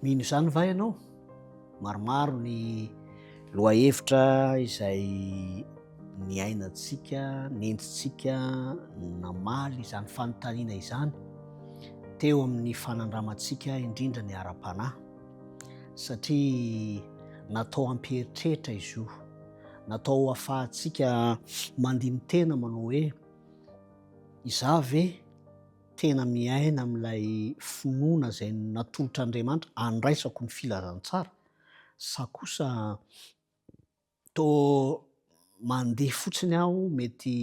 Mino izany va ianao? Maromaro ny lohahevitra izay niainantsika, nentintsika namaly izany fanontaniana izany teo amin'ny fanandramantsika indrindra ny ara-panahy, satria natao hampieritreritra izy io, natao hahafahantsika mandini-tena manao hoe, izaho ve tena miaina amin'ilay finoana izay natolotr'Andriamanitra handraisako ny filazantsara sa kosa toa mandeha fotsiny aho mety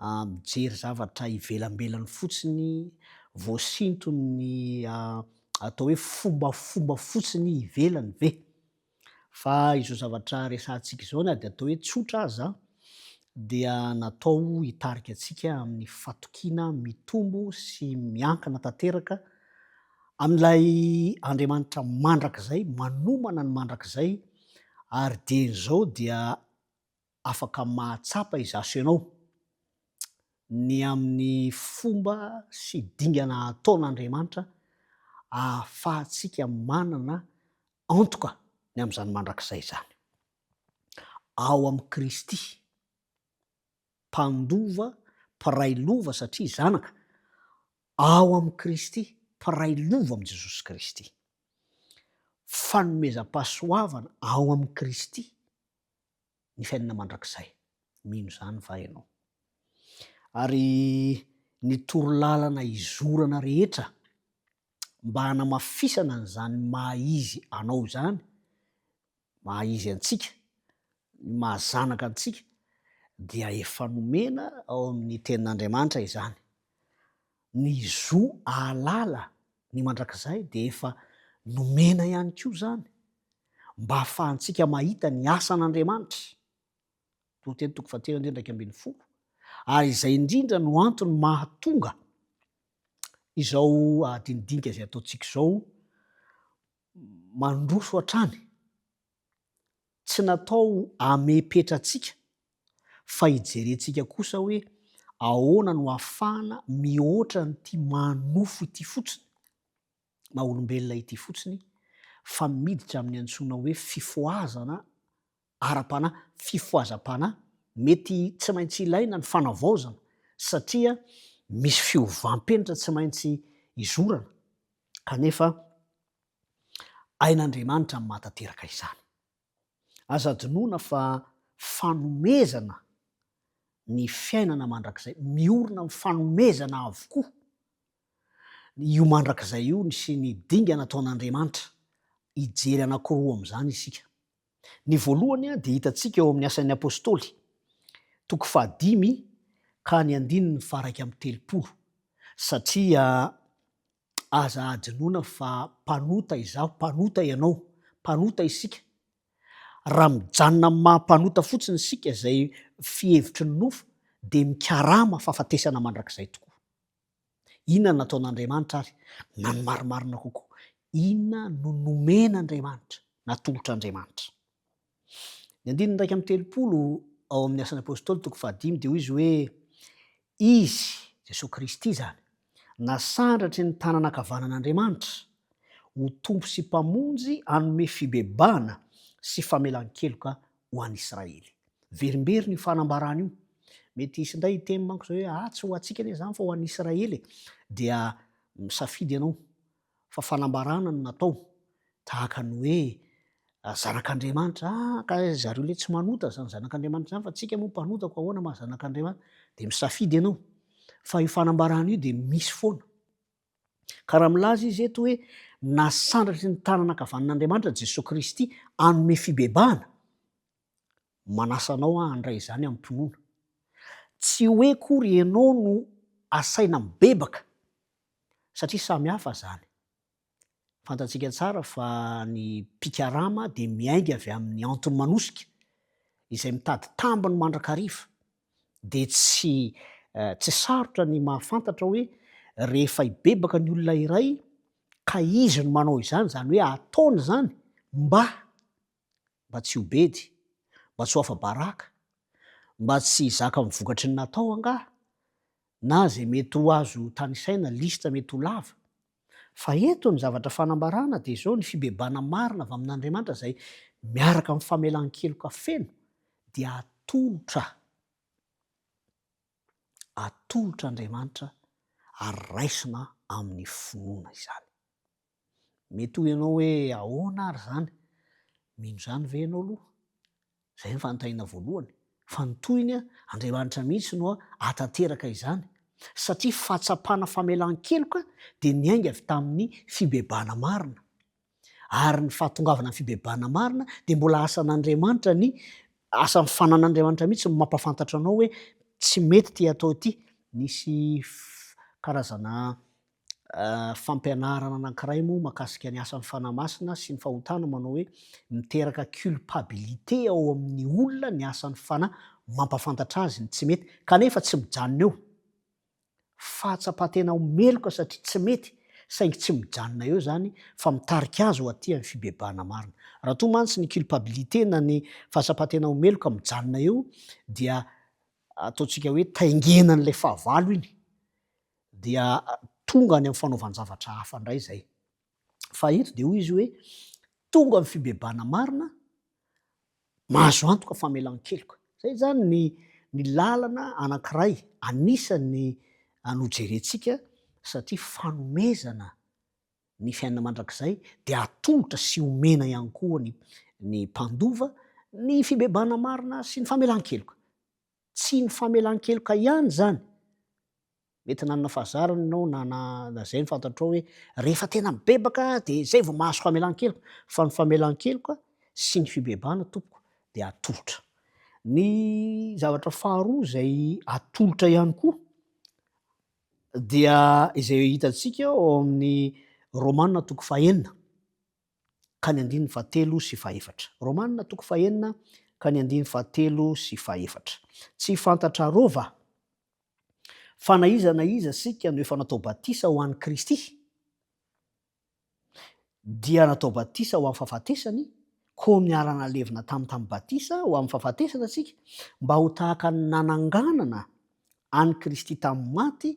mijery zavatra ivelambelany fotsiny, voasinton'ny atao hoe fombafomba fotsiny ivelany ve? Fa izao zavatra resahantsika izao na dia atao hoe tsotra aza dia natao hitarika antsika amin'ny fatokiana mitombo sy miankina tanteraka amin'ilay Andriamanitra mandrakizay, manomana ny mandrakizay ary dieny izao dia afaka mahatsapa izaho sy ianao ny amin'ny fomba sy dingana ataon'Andriamanitra ahafahantsika manana antoka ny amin'izany mandrakizay izany. Ao amin'i Kristy, mpandova, mpiray lova satria zanaka, ao amin'i Kristy, mpiray lova amin'i Jesosy Kristy. Fanomezam-pahasoavana ao amin'i Kristy ny fiainana mandrakizay. Mino izany va ianao? Ary ny torolalana izorana rehetra mba hanamafisana an'izany maha izy anao izany, maha izy antsika, ny maha zanaka antsika, dia efa nomena ao amin'ny Tenin'Andriamanitra izany. Ny zo hahalala ny mandrakizay dia efa nomena ihany koa izany mba hahafahantsika mahita ny asan'Andriamanitra. Toriteny toko fahatelo andininy 11. Ary izay indrindra no antony mahatonga izao dinidinika izay ataontsika izao mandroso hatrany. Tsy natao hamepetra antsika fa hijerentsika kosa hoe ahoana no ahafahana mihoatra an'ity maha nofo ity fotsiny, maha olombelona ity fotsiny fa miditra amin'ny antsoina hoe fifohazana ara-panahy, fifohazam-panahy, mety tsy maintsy ilaina ny fanavaozana satria misy fiovam-penitra tsy maintsy izorana kanefa hain'Andriamanitra ny mahatanteraka izany. Aza adinoina fa fanomezana ny fiainana mandrakizay, miorina amin'ny fanomezana avokoa io mandrakizay io sy ny dingana ataon'Andriamanitra. Hijery anankiroa amin'izany isika. Ny voalohany dia hitantsika eo amin'ny Asan'ny Apostoly, toko fahadimy ka ny andininy faha-31, satria Aza hadinoina fa mpanota izaho, mpanota ianao, mpanota isika. Raha mijanona amin'ny maha mpanota fotsiny isika izay fihevitry ny nofo dia mikarama fahafatesana mandrakizay tokoa. Inona no nataon'Andriamanitra ary? Na ny marimarina kokoa, inona no nomen'Andriamanitra, natolotr'Andriamanitra? Ny andininy 31 ao amin'ny Asan'ny Apostoly toko fahadimy dia hoy izy hoe, Izy, Jesoa Kristy izany, nasandratry ny tanana ankavanan'Andriamanitra, ho Tompo sy Mpamonjy hanome fibebahana sy famelan-keloka ho an'Israely. Verimberina io fanambarana io. Mety hisy indray hiteny manko izao hoe, ah, tsy ho antsika anie izany fa ho an'ny Israely e. Dia misafidy ianao fa fanambarana no natao, tahaka ny hoe zanak'Andriamanitra, ah ka zareo le tsy manota zany zanak'Andriamanitra zany fa tsika moa mpanota ko ahoana maha zanak'Andriamanitra, dia misafidy ianao, fa io fanambarana io dia misy foana. Ka raha milaza izy eto hoe nasandratry ny tanana ankavanan'Andriamanitra Jesoa Kristy hanome fibebahana, manasa anao aho handray izany amim-pinoana. Tsy hoe akory ianao no asaina mibebaka, satria samy hafa izany. Fantatsika tsara fa ny mpikarama dia miainga avy amin'ny antony manosika, izay mitady tambiny mandrakariva. Dia tsy tsy sarotra ny mahafantatra hoe rehefa hibebaka ny olona iray ka izy no manao izany, izany hoe ataony izany mba mba tsy ho bedy, mba tsy ho afa-baraka, mba tsy hizaka ny vokatry ny natao angaha, na izay mety ho azo tanisaina, liste mety ho lava. Fa eto ny zavatra fanambarana dia izao, ny fibebahana marina avy amin'Andriamanitra izay miaraka amin'ny famelan-keloka feno dia atolotra, atolotr'Andriamanitra ary raisina amin'ny finoana izany. Mety hoy ianao hoe ahoana ary izany? Mino izany ve ianao aloha? Izay ny fanontaniana voalohany. Fa ny tohiny, Andriamanitra mihitsy no hahatanteraka izany. Satria fahatsapana famelan-keloka dia niainga avy tamin'ny fibebahana marina. Ary ny fahatongavana amin'ny fibebahana marina dia mbola asan'Andriamanitra ny, asan'ny fanan'Andriamanitra mihitsy no mampahafantatra anao hoe tsy mety ity atao ity. Nisy karazana fampianarana anankiray moa mahakasika ny asan'ny Fanahy Masina sy ny fahotana manao hoe miteraka culpabilité ao amin'ny olona ny asan'ny Fanahy mampafantatra azy ny tsy mety kanefa tsy mijanona eo. Fahatsapan-tena ho meloka satria tsy mety saingy tsy mijanona eo izany fa mitarika azy ho aty amin'ny fibebahana marina. Raha toa mantsy ny culpabilité na ny fahatsapan-tena ho meloka mijanona eo dia ataontsika hoe taingenan'ilay fahavalo iny dia tonga any amin'ny fanaovan-javatra hafa indray izay. Fa eto dia hoy izy hoe, tonga amin'ny fibebahana marina, mahazo antoka famelan-keloka. Izay izany ny ny lalana anankiray anisan'ny nojerentsika satria fanomezana ny fiainana mandrakizay dia atolotra sy omena ihany koa ny ny mpandova ny fibebahana marina sy ny famelan-keloka. Tsy ny famelan-keloka ihany izany. Mety nanana fahazarana ianao na na izay no fantatrao hoe rehefa tena mibebaka dia izay vao mahazo famelan-keloka. Fa ny famelan-keloka sy ny fibebahana tompoko dia atolotra. Ny zavatra faharoa izay atolotra ihany koa dia izay hitantsika ao amin'ny Romana toko fahenina. ka ny andininy fahatelo sy fahefatra. Romana toko fahenina ka ny andininy fahatelo sy fahefatra. Tsy fantatrareo va fa na iza na iza isika no efa natao batisa ho an'i Kristy, dia natao batisa ho amin'ny fahafatesany, koa niara-nalevina taminy tamin'ny batisa ho amin'ny fahafatesana isika, mba ho tahaka ny nananganana an'i Kristy tamin'ny maty,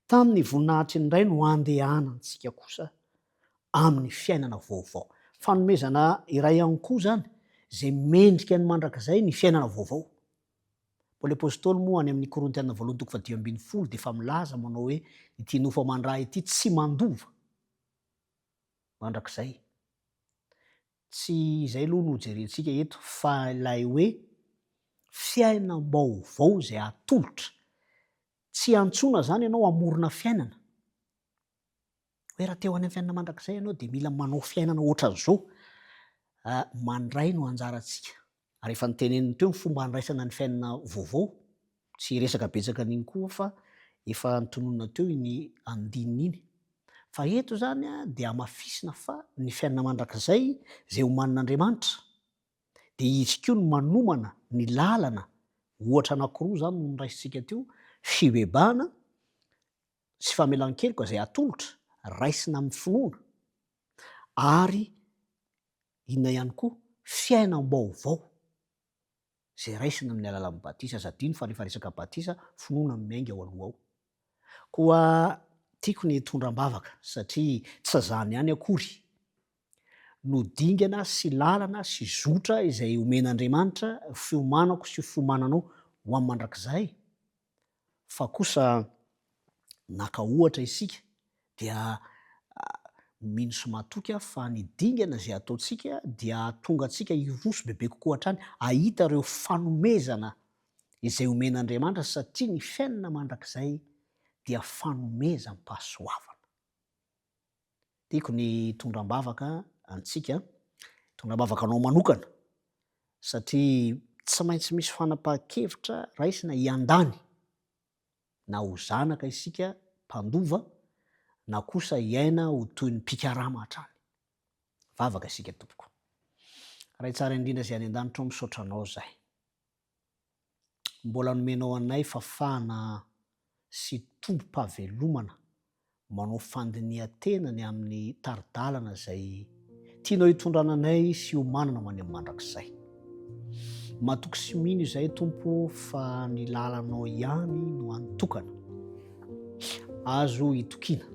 tamin'ny voninahitry ny Ray no handehanantsika kosa amin'ny fiainana vaovao. Fanomezana iray ihany koa izany izay mendrika ny mandrakizay ny fiainana vaovao. Paoly Apostoly moa any amin'ny Korintiana voalohany toko faha-15 dia efa milaza manao hoe ity nofo aman-dra ity tsy mandova mandrakizay. Tsy izay aloha no hojerentsika eto fa ilay hoe fiainam-baovao izay atolotra. Tsy antsoina izany ianao hamorona fiainana. Hoe raha te ho any amin'ny fiainana mandrakizay ianao dia mila manao fiainana ohatran'izao. Mandray no anjarantsika. Ary efa noteneniny teo ny fomba handraisana ny fiainana vaovao. Tsy hiresaka betsaka an'iny koa aho fa efa notononina teo iny andininy iny. Fa eto izany dia hamafisina fa ny fiainana mandrakizay izay omanin'Andriamanitra dia Izy koa no manomana ny lalana, ohatra anankiroa izany no noraisintsika teo, fibebahana sy famelan-keloka izay atolotra, raisina amin'ny finoana, ary inona ihany koa, fiainam-baovao izay raisina amin'ny alalan'ny batisa. Aza adino fa rehefa resaka batisa, finoana no miainga ao aloha ao. Koa tiako ny hitondra am-bavaka satria tsy izany ihany akory no dingana sy lalana sy zotra izay omen'Andriamanitra fiomanako sy fiomananao ho amin'ny mandrakizay, Fa kosa naka ohatra isika dia mino sy matoky aho fa ny dingana izay ataontsika dia hahatonga antsika hiroso bebe kokoa hatrany hahita ireo fanomezana izay omen'Andriamanitra satria ny fiainana mandrakizay dia fanomezam-pahasoavana. Tiako ny hitondra am-bavaka antsika, hitondra am-bavaka anao manokana, satria tsy maintsy misy fanapahan-kevitra raisina hiandany, na ho zanaka isika mpandova, na kosa hiaina ho toy ny mpikarama hatrany. Vavaka isika tompoko. Ray tsara indrindra izay any an-danitra ô, misaotra anao izahay. Mbola nomenao anay fafahana sy tombom-pahavelomana manao fandinihan-tena ny amin'ny tari-dalana izay tianao hitondrana anay sy hiomanana ho any amin'ny mandrakizay. Matoky sy mino izahay Tompo ô fa ny lalanao ihany no hany tokana azo itokiana.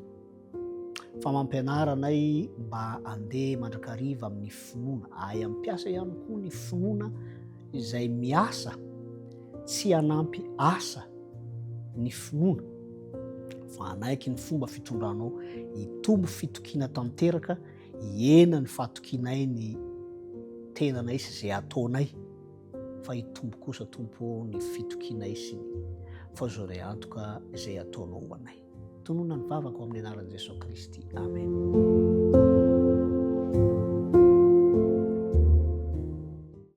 Fa mampianara anay mba handeha mandrakariva amin'ny finoana. Ahay hampiasa ihany koa ny finoana izay miasa tsy hanampy asa ny finoana fa hanaiky ny fomba fitondranao hitombo fitokiana tanteraka, hihena ny fahatokianay ny tenanay sy izay ataonay fa hitombo kosa Tompo ô ny fitokianay sy ny fahazoanay antoka izay ataonao ho anay. Tonona ny vavaka ao amin'ny anaran'i Jesoa Kristy. Amen.